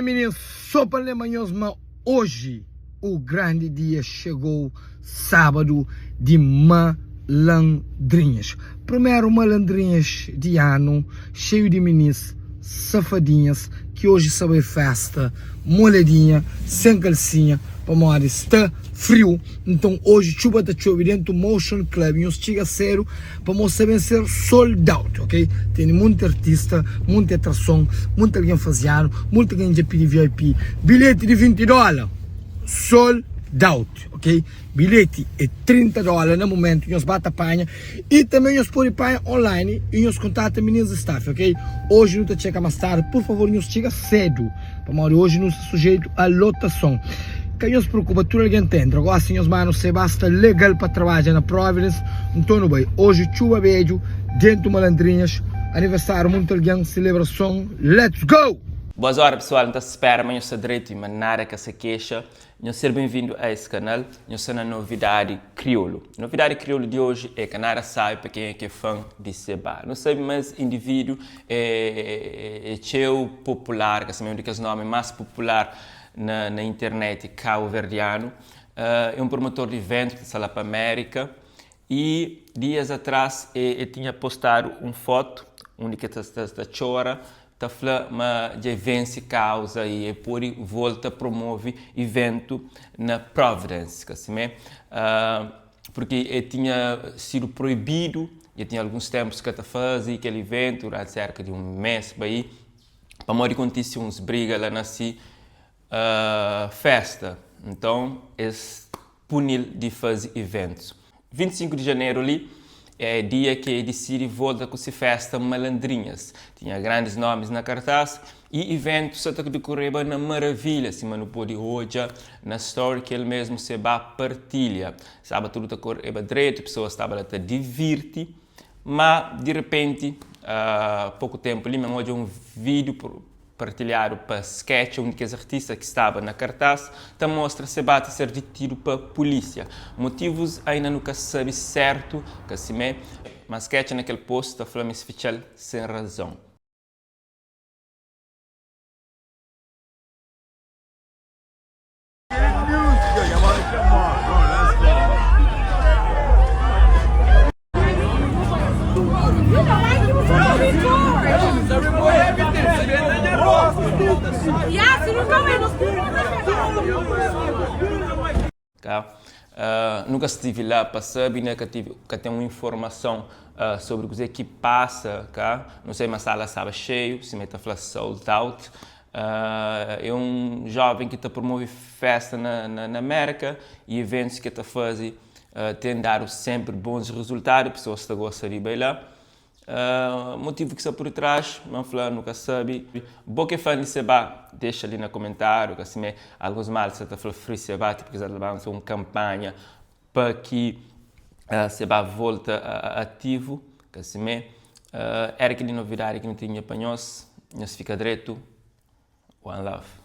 nha minins, só pa lembra nhos ma hoje o grande dia chegou, sábado de malandrinhas. Primeiro malandrinhas de ano, cheio de minis safadinhas que hoje sa bai festa molhadinha, sem calcinha, pamodi sta frio. Nton hoje txuba ta txobe dentu Motion Club, nhos txiga cedo pamo sta ben ser sold out, ok? Tene munti artista, munti atrason, munti algen faze anu, munti algen dja pidi vip, bilheti di 20 dola sold out, ok? Bilheti é 30 dola na momentu, nhos ba ta panha y tanbe nhos pode panha online y nhos kontata minis di staff, ok? Oji nu ta txeka mas tardi, pur favor nhos txiga sedu. Pamodi oji nu sta sujeitu a lotason. Ka nhos preokupa, tudu algen ta entra. Gosi nhos manu Seba sta legal pa trabadja na Providence, nton nu bai. Oji txuba bedju, dentu malandrinhas, aniversáriu muntu algen, selebrason, let's go! Boas ora pessoal, nta spera ma nhos sta dretu i ma nada ka sa kexa. Nhos ser ben-vindu a es kanal, nhos sta na Novidadi Kriolu. Novidadi Kriolu di oji é ka nada sabi pa kenha ki é fan di Seba. Nu sabi ma es individu é txeu popular, ka sabe, un di kes nomi más popular na na internet kabuverdianu. É un promotor di iventu ki ta sta la pa Mérika i dias atrás e tinha postadu un fotu undi ki el sta ta txora ta fla ma dja e vense kauza i e pode volta promove iventu na Providence, ka simé? Purki e tinha sidu proibidu, dja tinha alguns ténpus ka ta faze kel iventu durante serka di un mês pa i, pamodi kontise uns briga la na si fésta. Nton, es puni-l di faze iventus. 25 di janeru li é dia ki e disidi volta ku si fésta Malandrinhas. Tinha grandis nomis na kartás y iventu sa ta dikoreba na maravilha, sima nu pode odja na story ki el mesmu se ba partilha. Staba tudu ta koreba dretu, pesoas staba la ta divirti, má di repenti, poku ténpu li, mi N odja un vídiu Partilhadu pa Sketch, un di kes artista ki staba na kartás, ta mostra Seba ta ser ditidu pa pulísia. Motivus ainda nu ka sabe sertu, ka simé, ma Sketch na kel post ta fla ma es fitxa-l sen razon. Ka nu ka stivi la pa sabe ne ka tive ka ten un informason sobri kuze ki pasa ka nu sai ma sala staba xeiu sima e ta fla sold out É un jóven ki ta promove fésta na Mérka i iventus ki el ta faze ten dadu sénpri bons rezultadu, pesoas ta gosta di bai la. Motivu ki sta pur tras, ma N fla, nu ka sabe. Bo ki é fan di Sebah, dexa li na komentáriu, ka simé alguns mal sa ta fla free Sebah, tipu ki sa ta lansa un kanpanha pa ki Sebah volta ativu, ka simé. Era kel-li novidadi ki nu tinha pa nhos. Nhos fika dretu. One love.